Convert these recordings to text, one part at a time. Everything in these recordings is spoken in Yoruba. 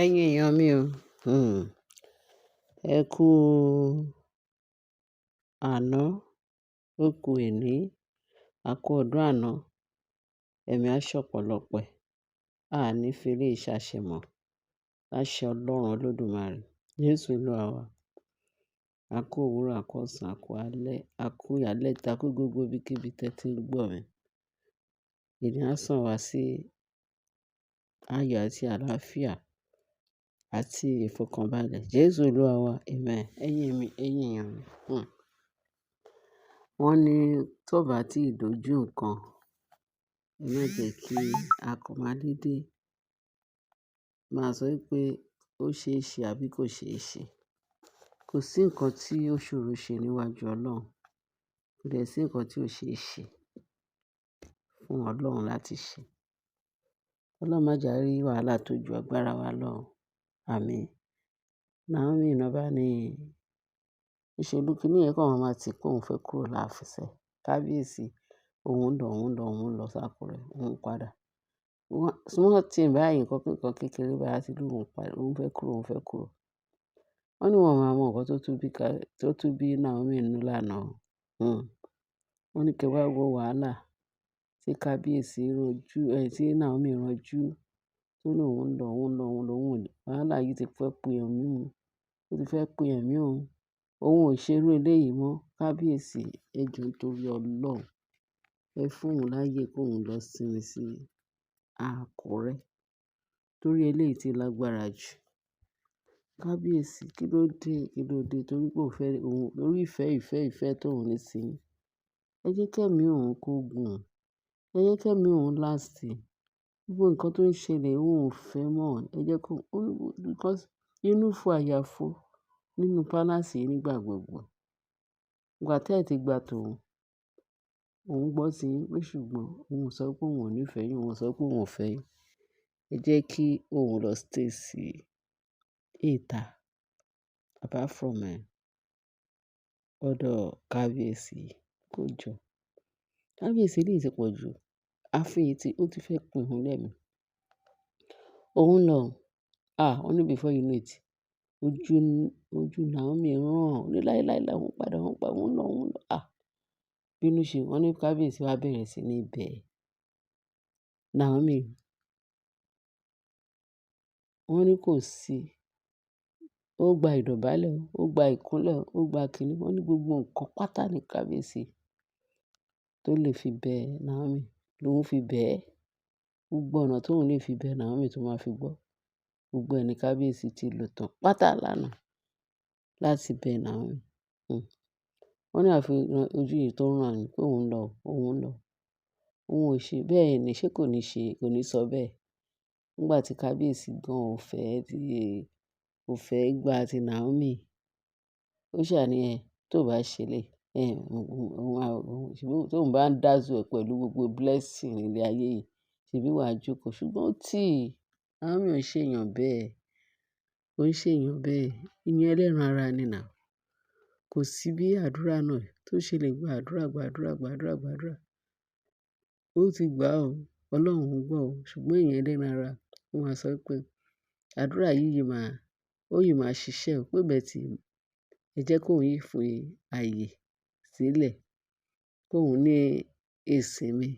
Ẹ̀yin èèyàn mi o, ẹ kú àná, ó kú èní, a kú ọdún àná, ẹ̀mí á ṣọ̀pọ̀lọpọ̀ ẹ̀, a ní fi eléyìí ṣàṣemọ̀. Láṣẹ Ọlọ́run Olódùmarè, Jésù Olúwa wa. A kú òwúrọ̀, a kú ọ̀sán, a kú alẹ́, a kú ìyálẹ́ta, a kú gbogbo ibikíbi tẹ́ tí ń gbọ́ mi. Èní á sàn wá sí ayọ̀ àti àlàáfíà àti ìfọ̀kànbalẹ̀. Jésù Olúwa wa. Amen. Ẹ̀yin mi, ẹ̀yin èèyàn mi. Wọ́n ní tó bá tí ì dojú nǹkan, ẹ má jẹ́ kí a kàn máa dédé máa sọ wípé ó ṣe é ṣe àbí kò ṣe é ṣe. Kò sí nǹkan tí ó ṣòro ṣe níwájú Ọlọ́run. Kò dẹ̀ sí nǹkan tí ò ṣe é ṣe fún Ọlọ́run láti ṣe. Ọlọ́run má jẹ́ a rí wàhálà tó ju agbára wa lọ. Àmín. Naomi náà bá ní ìṣèlú kìíní yẹn kàn máa tí pé òun fẹ́ kúrò láàfin sẹ́. Kábíyèsí, òun ń lọ, òun ń lọ, òun ń lọ sákúrẹ́, òun ń padà. Small thing báyìí, nǹkan kékeré báyìí á ti ní òun padà, òun fẹ́ kúrò, òun fẹ́ kúrò. Wọ́n ní wọ́n máa mọ nǹkan tó tún bí Naomi nínú lánàá. Wọ́n ní kí ẹ wá wo wàhálà tí kábíyèsí ránjú, tí Naomi ránjú tó ní òun ń lọ, òun ń lọ, òun ń lọ, òun ò lè. Wàhálà yìí ti fẹ́ pin ẹ̀mí òun. Ó ti fẹ́ pin ẹ̀mí òun. Òun ò ṣe irú eléyìí mọ́. Kábíyèsí, ẹ jọ̀ọ́ nítorí Ọlọ́run. Ẹ fún òun láyè kó òun lọ sinmi sí Àkúrẹ́. Torí eléyìí ti lágbára jù. Kábíyèsí, kí ló dé? Kí ló dé? Torí pé ó fẹ́ òun, torí ìfẹ́, ìfẹ́, ìfẹ́ tó òun ní sí i. Ẹ jẹ́ kí ẹ̀mí òun kó gùn. Ẹ jẹ́ kí ẹ̀mí òun last. Gbogbo nǹkan tó ń ṣẹlẹ̀ òun ò fẹ́ mọ̀. Ẹ jẹ́ kó, because inú fu àyà fu nínú palace yìí nígbà gbogbo. Ìgbà tí ẹ ti gba tòun, òun gbọ́ sí yín pé ṣùgbọ́n òun ò sọ pé òun ò ní ìfẹ́ yín, òun ò sọ pé òun ò fẹ́ yín. Ẹ jẹ́ kí òun lọ stay sí ìta apart from ọ̀dọ̀ kábíyèsí kó jọ. Kábíyèsí eléyìí ti pọ̀ jù. Ààfin yìí tí ó ti fẹ́ pin òun lẹ́mi. Òun lọ. Ah, ó ní before you know it, ojú, ojú Naomi rán. Ó ní láíláí láí, òun padà, òun pa, òun lọ, òun lọ. Ah, bínú ṣe, wọ́n ní kábíyèsí wá bẹ̀rẹ̀ sí ní bẹ̀ Naomi. Wọ́n ní kò sí. Ó gba ìdọ̀bálẹ̀, ó gba ìkúnlẹ̀, ó gba kíní. Wọ́n ní gbogbo nǹkan pátá ní kábíyèsí tó lè fi bẹ Naomi lòun fi bẹ̀ ẹ́. Gbogbo ọ̀nà tó òun lè fi bẹ Naomi tó máa fi gbọ́. Gbogbo ẹni kábíyèsí ti lò tán pátá lánàá láti bẹ Naomi. Wọ́n ní àfi ojú yìí tó rán ni pé òun ń lọ, òun ń lọ. Òun ò ṣe bẹ́ẹ̀ ni, ṣé kò ní ṣe, kò ní sọ bẹ́ẹ̀. Nígbà tí kábíyèsí gan ò fẹ́, tí kò fẹ́ gbà tí Naomi. Ó ṣà ní ẹ, tó bá ṣe lè, ẹ, òun, ṣùgbọ́n tó ń bá ń dazzle ẹ pẹ̀lú gbogbo blessing ilé ayé yìí, ṣèbí wà á jókòó. Ṣùgbọ́n tí Naomi ò ṣe èèyàn bẹ́ẹ̀, kò ń ṣe èèyàn bẹ́ẹ̀. Ìyẹn ẹlẹ́ran ara ni now. Kò sí bí àdúrà náà tó ṣe lè gba àdúrà, gba àdúrà, gba àdúrà, gba àdúrà. Ó ti gbà ó, Ọlọ́run ń gbọ́ ó. Ṣùgbọ́n ìyẹn ẹlẹ́ran ara, ó máa sọ pé àdúrà yìí yìí máa, ó yìí máa ṣiṣẹ́ o. Pé bẹ́ẹ̀ tí ẹ jẹ́ kó òun yìí fún ààyè sílẹ̀, kó òun ní ìsinmi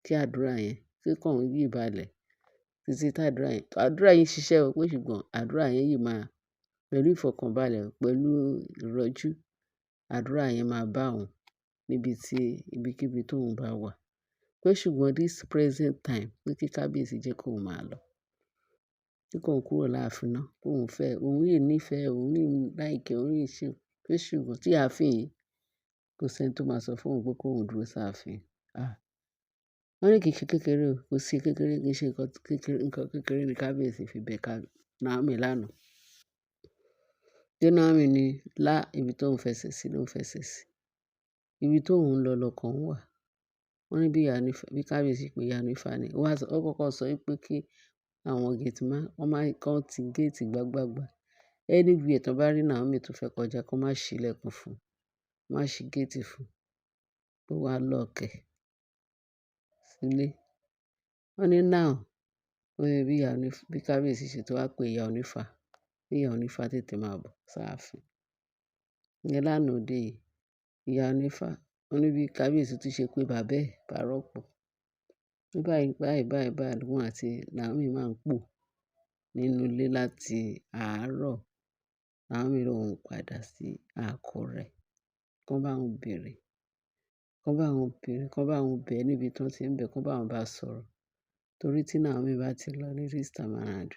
kí àdúrà yẹn, kí kó òun yìí balẹ̀ títí tí àdúrà yẹn, àdúrà yìí ń ṣiṣẹ́ o pé ṣùgbọ́n àdúrà yẹn yìí máa pẹ̀lú ìfọ̀kànbalẹ̀, pẹ̀lú ìrọ̀jú, àdúrà yẹn máa bá òun níbi tí ibikíbi tó òun bá wà. Pé ṣùgbọ́n this present time pé kí kábíyèsí jẹ́ kó òun máa lọ. Kí kó òun kúrò láàfin náà, kó òun fẹ́, òun yìí ní ìfẹ́, òun yìí like, òun yìí ṣe. Pé ṣùgbọ́n tí ààfin yìí kò sí ẹni tó máa sọ fún òun pé kó òun dúró sáàfin. Ah, wọ́n ní kì í ṣe kékeré o, kò sí kékeré, kì í ṣe nǹkan kékeré ní kábíyèsí fi bẹ Naomi lánàá. Tí Naomi ní lá ibi tó ń fẹsẹ̀ sí ló ń fẹsẹ̀ sí. Ibi tó ń lọ lọkàn òun wà. Wọ́n ní bí ìyá ní, bí kábíyèsí pé ìyá nífà ni. Ó wá sọ, ó kọ́kọ́ sọ wípé kí àwọn gate man, wọ́n máa kàn tí gate gbágbágbá. Anywhere tí wọ́n bá rí Naomi tó fẹ́ kọjá kó má ṣí ilẹ̀kùn fún, má ṣí gate fún, ó wá lock ẹ̀ sílé. Wọ́n ní now Ó ní bí ìyá onífá, bí kábíyèsí ṣe tó wá pé ìyá onífá, bí ìyá onífá tètè máa bọ̀ sáàfin. Ìyẹn lánàá òde yìí, ìyá onífá, ó ní bí kábíyèsí tún ṣe pé bàbá ẹ̀ bá rọ́pò. Ní báyìí, báyìí, báyìí, báyìí, òun àti Naomi máa ń pò nínú ilé láti àárọ̀. Naomi lóun padà sí Àkúrẹ́. Kán bá òun bèrè, kán bá òun bèrè, kán bá òun bẹ̀ níbi tí wọ́n ti ń bẹ̀, kán bá òun bá sọ̀rọ̀. Torí tí Naomi bá ti lọ ní this time around,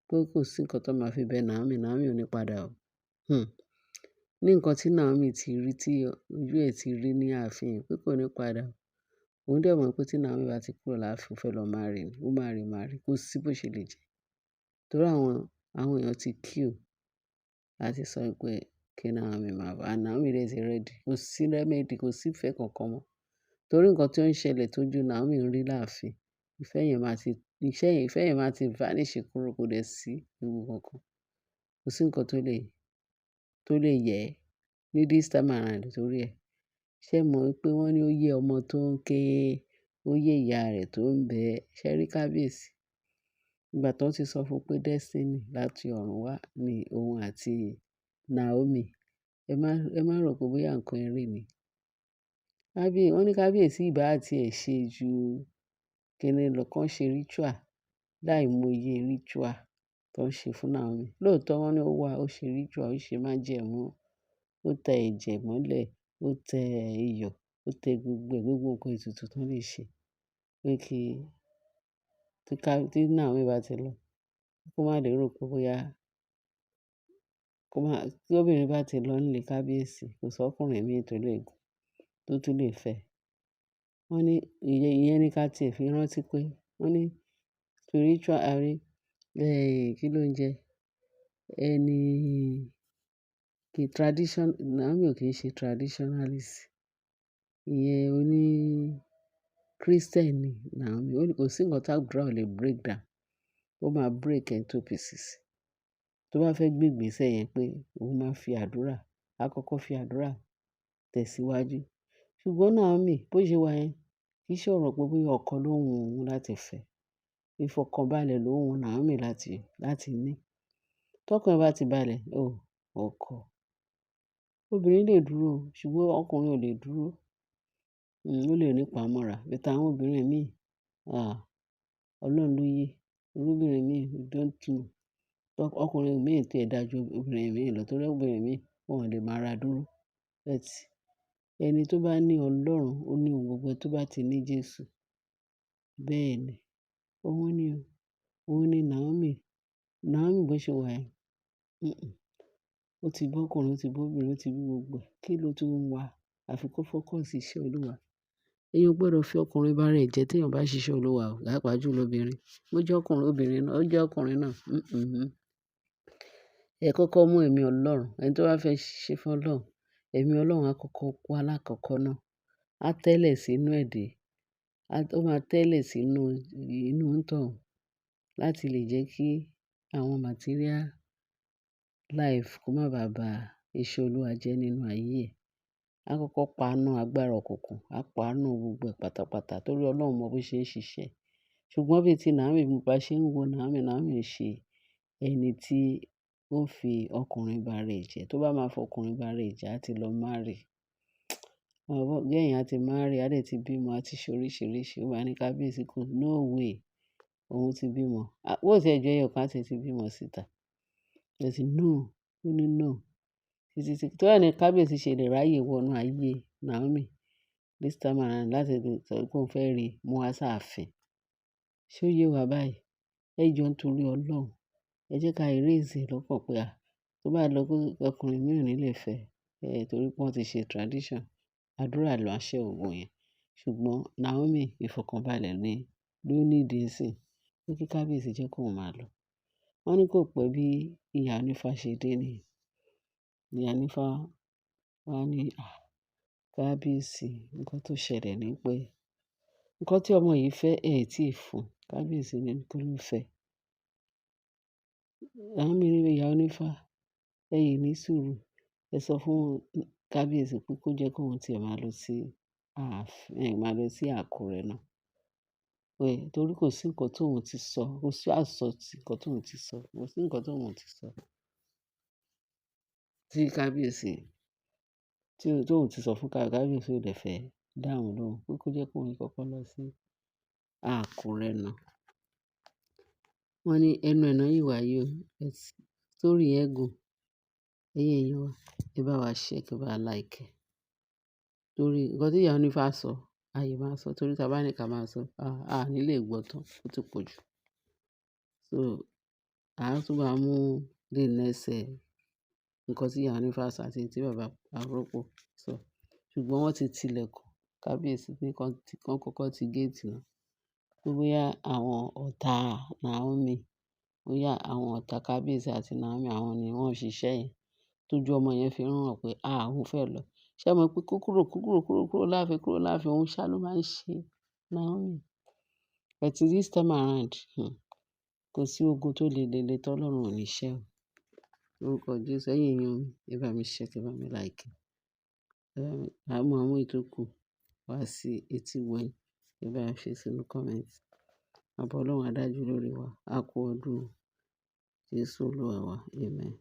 pé kò sí nǹkan tó máa fi bẹ Naomi, Naomi ò ní padà o. Ní nǹkan tí Naomi ti rí, tí ojú ẹ̀ ti rí ní ààfin, pé kò ní padà. Òun dẹ̀ mọ̀ pé tí Naomi bá ti kúrò láàfin, ó fẹ́ lọ marry ni, ó máa rí marry, kò sí bó ṣe lè jẹ́. Torí àwọn èèyàn ti queue láti sọ pé kí Naomi máa bọ̀. And Naomi dẹ̀ ti ready. Kò sí remedy, kò sí ìfẹ́ kankan mọ́. Torí nǹkan tí ó ń ṣẹlẹ̀ tó ju Naomi ń rí láàfin, ìfẹ́ yẹn máa ti vanish kúrò, kò dẹ̀ sí ewu kankan. Kò sí nǹkan tó lè yẹ ní this time around torí ẹ. Ṣé ẹ mọ̀ wípé wọ́n ní ó yé ọmọ tó ń ké, ó yé ìyá rẹ̀ tó ń bẹ? Ṣé rí kábíyèsí? Ìgbà tó ti sọ fún pé destiny láti ọ̀run wá ní òun àti Naomi. Ẹ má rò pé bóyá nǹkan eré ni. Wọ́n ní kábíyèsí ìbá àti ẹ̀ ṣe ju kíni lọ kàn ṣe ritual, láìmọye ritual tó ń ṣe fún Naomi. Lóòótọ́ wọ́n ní ó wá, ó ṣe ritual, ó ṣe májẹ̀mú, ó tẹ ẹ̀jẹ̀ mọ́lẹ̀, ó tẹ iyọ̀, ó tẹ gbogbo ẹ̀, gbogbo nǹkan ètùtù tó lè ṣe. Pé kí, tí Naomi bá ti lọ, kó má lè rò pé bóyá, kó má, tí obìnrin bá ti lọ nílé kábíyèsí, kò sọ ọkùnrin mìí tó lè gùn, tó tún lè fẹ́. Wọ́n ní ìyẹn ní ká tí ẹ fi rántí pé wọ́n ní spiritual, àrí, kí ló ń jẹ? Ẹni kí tradition, Naomi ò kí ń ṣe traditionalist. Ìyẹn oní Christian ni Naomi. Ó ní kò sí nǹkan tí àdúrà ò lè break down. Ó máa break into pieces. Tó bá fẹ́ gbé ìgbésẹ̀ yẹn pé òun máa fi àdúrà, á kọ́kọ́ fi àdúrà tẹ̀síwájú. Ṣùgbọ́n Naomi, bó ṣe wà yẹn, kì í ṣe ọ̀rọ̀ pé bóyá ọkọ ló wù ú láti fẹ́. Ìfọ̀kànbalẹ̀ ló wù Naomi láti ní. Tọkàn ẹ bá ti balẹ̀, oh, ọkọ. Obìnrin lè dúró, ṣùgbọ́n ọkùnrin ò lè dúró. Ó lè ní ìpamọ́ra. But àwọn obìnrin míì, ah, Ọlọ́run ló yé. Irú obìnrin míì, you don't know. Ọkùnrin míì tí ẹ dà ju obìnrin míì lọ torí obìnrin míì wọ́n ò lè máa ra dúró. But ẹni tó bá ní Ọlọ́run, ó ní ohun gbogbo tó bá ti ní Jésù. Bẹ́ẹ̀ ni. Òun ni o. Òun ni Naomi. Naomi bó ṣe wà yẹn. Ó ti bọ́ ọkùnrin, ó ti bọ́ obìnrin, ó ti bí gbogbo ẹ̀. Kí ló tún ń wá? Àfi kó focus iṣẹ́ Olúwa. Èèyàn ò gbọdọ̀ fi ọkùnrin bá rẹ̀ jẹ́ tí èèyàn bá ṣiṣẹ́ Olúwa o, pàápàá jù lọ obìnrin. Bó jẹ́ ọkùnrin, obìnrin náà, ó jẹ́ ọkùnrin náà. Ẹ kọ́kọ́ mú ẹ̀mí Ọlọ́run. Ẹni tó bá fẹ́ ṣe fún Ọlọ́run, ẹ̀mí Ọlọ́run á kọ́kọ́ wá lákọ̀ọ̀kọ́ náà. Á tẹ́lẹ̀ sínú ẹ̀ dé. Ó máa tẹ́lẹ̀ sínú inú òǹtọ̀ún láti lè jẹ́ kí àwọn material life kó má bàa ba iṣẹ́ Olúwa jẹ́ nínú ayé ẹ̀. Á kọ́kọ́ paná agbára òkùnkùn, á paná gbogbo ẹ̀ pátápátá torí Ọlọ́run mọ bó ṣe ń ṣiṣẹ́. Ṣùgbọ́n bí tí Naomi bá ṣe ń wo Naomi, Naomi ń ṣe ẹni tí ó fi ọkùnrin bá rẹ̀ jẹ́. Tó bá máa fọ ọkùnrin bá rẹ̀ jẹ́, á ti lọ marry. Girl yẹn á ti marry, á dẹ̀ ti bímọ, á ti ṣe oríṣìíríṣìí. Ó máa ní kábíyèsí kò no way. Òun ti bímọ. Bó tí ẹ jẹ́ ẹyọ kan, á ti bímọ síta. Ó ti no, ó ní no. Títí tí, tó bá ní kábíyèsí ṣe lè ráyè wọnú ayé Naomi this time around láti sọ pé òun fẹ́ rí mú wá sáàfin. Ṣé ó yé wa báyìí? Ẹ jọ ń torí Ọlọ́run. Ẹ jẹ́ ká erase ẹ̀ lọ́kàn pé a, tó bá lọ pé ọkùnrin mìíràn ò ní lè fẹ́ ẹ torí pé wọ́n ti ṣe tradition. Àdúrà ló ń ṣe ògùn yẹn. Ṣùgbọ́n Naomi ìfọ̀kànbalẹ̀ ni ló need nísìn. Pé kí kábíyèsí jẹ́ kó máa lọ. Wọ́n ní kò pẹ́ bí ìyá onífá ṣe dé ní. Ìyá onífá wá ní, "À, kábíyèsí, nǹkan tó ṣẹlẹ̀ ni pé nǹkan tí ọmọ yìí fẹ́ ẹ tí ì fún." Kábíyèsí ní kí ló fẹ́. Naomi ní ìyá onífá, ẹ yìí ní sùúrù. Ẹ sọ fún kábíyèsí pé kó jẹ́ kó òun tí ẹ máa lọ sí ààfin, ẹ máa lọ sí Àkúrẹ́ náà. Pé torí kò sí nǹkan tó òun ti sọ, kò sí àsọtì nǹkan tó òun ti sọ, kò sí nǹkan tó òun ti sọ. Tí kábíyèsí, tí òun ti sọ fún kábíyèsí ò dẹ̀ fẹ́ dáhùn lóhùn pé kó jẹ́ kó òun kọ́kọ́ lọ sí Àkúrẹ́ náà. Wọ́n ní ẹnu ẹ̀ náà yìí wá yìí o. Story yẹn gùn. Ẹ̀yin èèyàn wa, ẹ bá wa share, kí ẹ bá wa like. Torí nǹkan tí ìyá onífá sọ, àyè máa sọ torí tí a bá ní ká máa sọ, a ní lè gbọ́ tán, ó ti pọ̀ jù. So, a tún máa mú the next nǹkan tí ìyá onífá sọ àti tí bàbá arọ́pò sọ. Ṣùgbọ́n wọ́n ti tilẹ̀kùn kábíyèsí pé kí wọ́n kọ́kọ́ ti gate náà. Pé bóyá àwọn ọ̀tá Naomi, bóyá àwọn ọ̀tá kábíyèsí àti Naomi àwọn ni wọ́n ń ṣiṣẹ́ yẹn. Tójú ọmọ yẹn fi ń hàn pé, à, òun fẹ́ lọ. Ṣé ẹ mọ̀ pé kó kúrò, kó kúrò, kúrò, kúrò láàfin, kúrò láàfin, òun ṣá ló máa ń ṣe Naomi. But this time around, kò sí ogun tó le le le tó Ọlọ́run ò ní ṣẹ́ o. Lórúkọ Jésù, ẹ̀yin èèyàn mi, ẹ bá mi share, kí ẹ bá mi like. Ẹ bá mi, a mú àwọn ètò kù wá sí etí wọ̀nyí. Ẹ bá mi fi sínú comment. Àbọ̀ Ọlọ́run á dájú lórí wa. A kú ọdún. Jésù Olúwa wa. Amen.